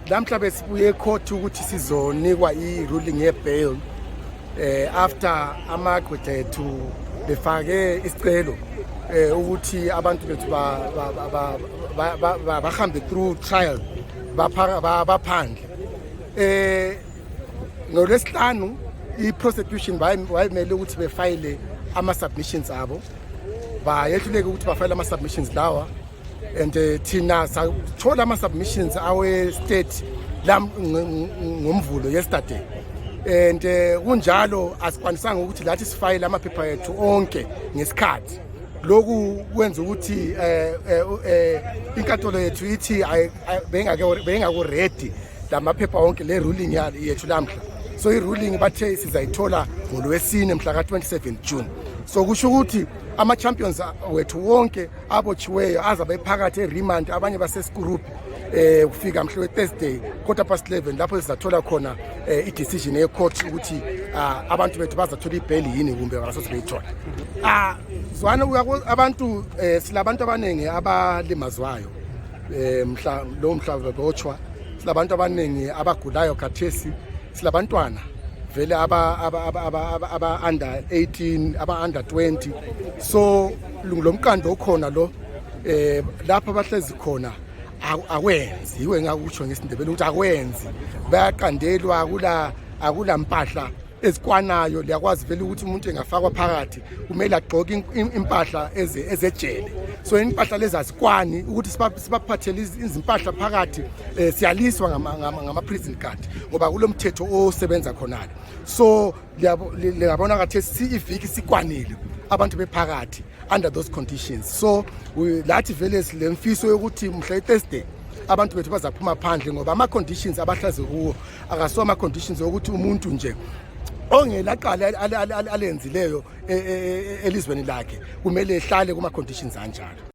Lamhla besibuye ecourt ukuthi sizonikwa i-ruling ye-bail after amagqwetha ethu befake isicelo ukuthi abantu bethu bahambe through trial baphandle. NgoLwesihlanu i-prosecution wayimele ukuthi befile ama-submissions abo, bayehluleke ukuthi bafile ama-submissions lawa, and thina sathola ama-submissions awe-state ngomvulo yesterday, and kunjalo asikwanisanga ukuthi lathi sifayile amaphepha ethu onke ngesikhathi. Lokhu kwenza ukuthi inkantolo yethu ithi bengako ready lamaphepha onke le ruling yethu lamhla. So i-ruling bathe sizayithola ngoLwesine mhla ka-27 June. So kusho ukuthi ama-champions wethu wonke abotshiweyo azabe phakathi e-remand, abanye basesikurupi kufika mhla we-Thursday 11:15 lapho sizathola khona i-decision ye-court ukuthi abantu bethu bazathola i-bail yini kumbe basoze beyithola. Zwana abantu silabantu abaningi abalimazwayo mhla bebotshwa, silabantu abaningi abagulayo khathesi, silabantwana vele aba under 18 aba under 20. So lo mkando okhona lo lapha abahlezi khona akwenzi, iwe ngakutsho ngesindebele ukuthi akwenzi, bayaqandelwa akula mpahla ezikwanayo. Liyakwazi vele ukuthi umuntu engafakwa phakathi kumele agqoke impahla ezejele. So impahla lezi azikwani ukuthi sibaphathele izimpahla phakathi, siyaliswa ngama-prison guard ngoba kulomthetho osebenza khonala. So liyabona kathesi iviki sikwanile abantu bephakathi under those conditions. So lathi vele silemfiso yokuthi mhla iThursday abantu bethu bazaphuma phandle ngoba ama-conditions abahlaze kuwo akaso ama-conditions ukuthi umuntu nje ongelaqala alenzileyo elizweni lakhe kumele ehlale kuma-conditions anjalo.